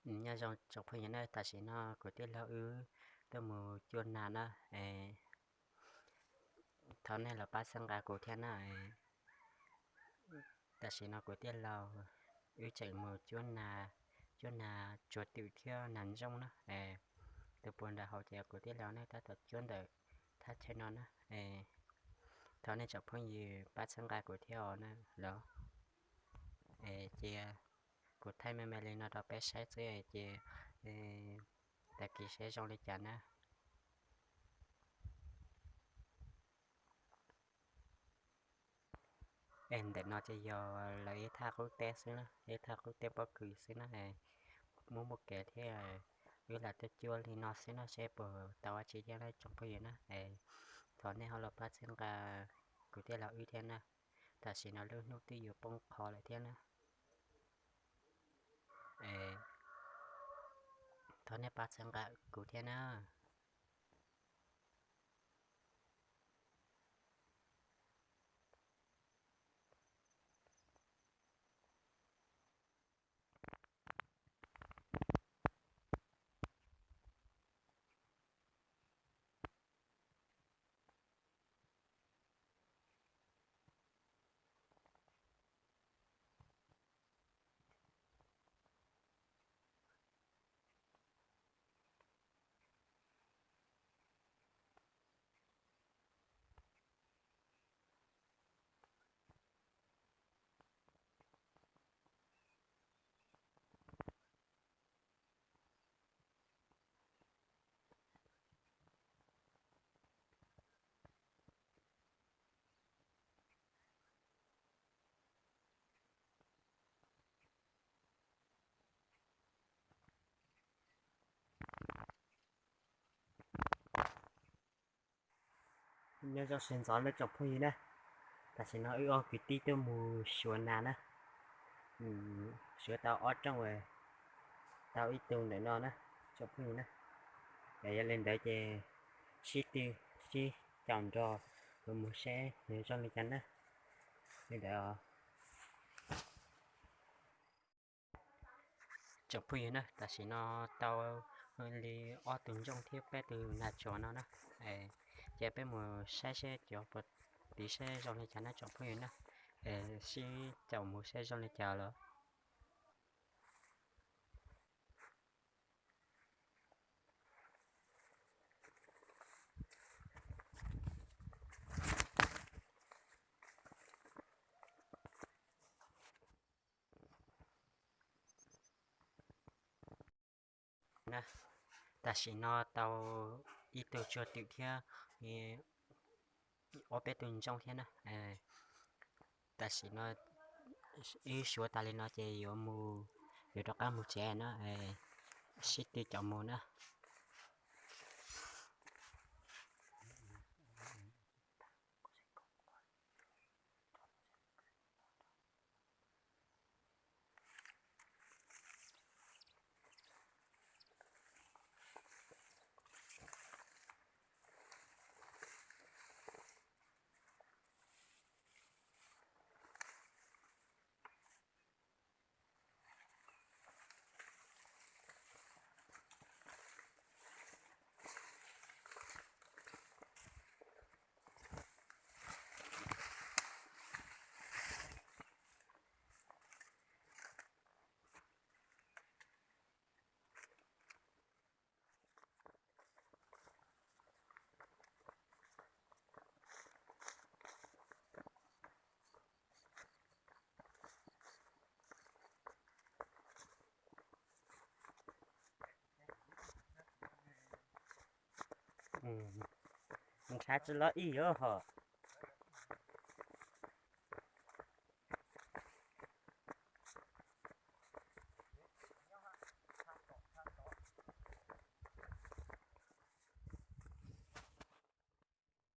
Nyob zoo tsoom phooj ywg na, tam sim no kuv tij laug wb tuaj mus cuab nas na, thov nej los pab txhawb nqa kuv thiab na. Tam sim no kuv tij laug wb tseem mus cuab nas, cuab nas tsuav twm thiab nas ntsooj na. Tus puag nram hauv ces kuv tij laug ne, tab tom cuab ntawm thaj chaw no na. Thov nej tsoom phooj ywg pab txhawb nqa kuv thiab os na los. Cia kuv thaij me me li no rau peb saib xwb ces tag kis seb zoo li cas na. Es ntawm no ces yog lawv ib thaj qub teb xwb na, ib thaj qub teb pob kws xwb na. Muaj muaj kev thiab, wb lam tuaj cuab li no xwb no seb puas tau dab tsi thiab na tsoom phooj ywg na. Thov nej ho los pab txhawb nqa kuv tij laug wb thiab na. Tam sim no lub hnub twb yuav poob qho lawm thiab na. Thov nej pab txhawb nqa kuv thiab na. Nyob zoo sawv ntxov na tsoom phooj ywg na, tam sim no wb ob kwv tij tuaj mus suav nas na, suav tau ob rooj, tau ib tug ntawm no na tsoom phooj ywg na. Yog li ntawd ces sib tw sib caum nrog kuv mus saib nws zoo li cas na. Li ntawd tsoom phooj ywg na, tam sim no tau li ob tug ntsooj thiab peb tug nas tsuav no na. Ces peb mus saib seb cov puas tiv saib zoo li cas na tsoom phooj ywg na. Sib caum mus saib zoo li cas los. Tam sim no tau ib tug tsuag twm thiab ob peb tug ntsooj thiab na. Tam sim no wb suav tas li no ces yuav mus, yuav rov qab mus tsev na, sib tw caum mus na. Ntshav tsis los ib yam ho.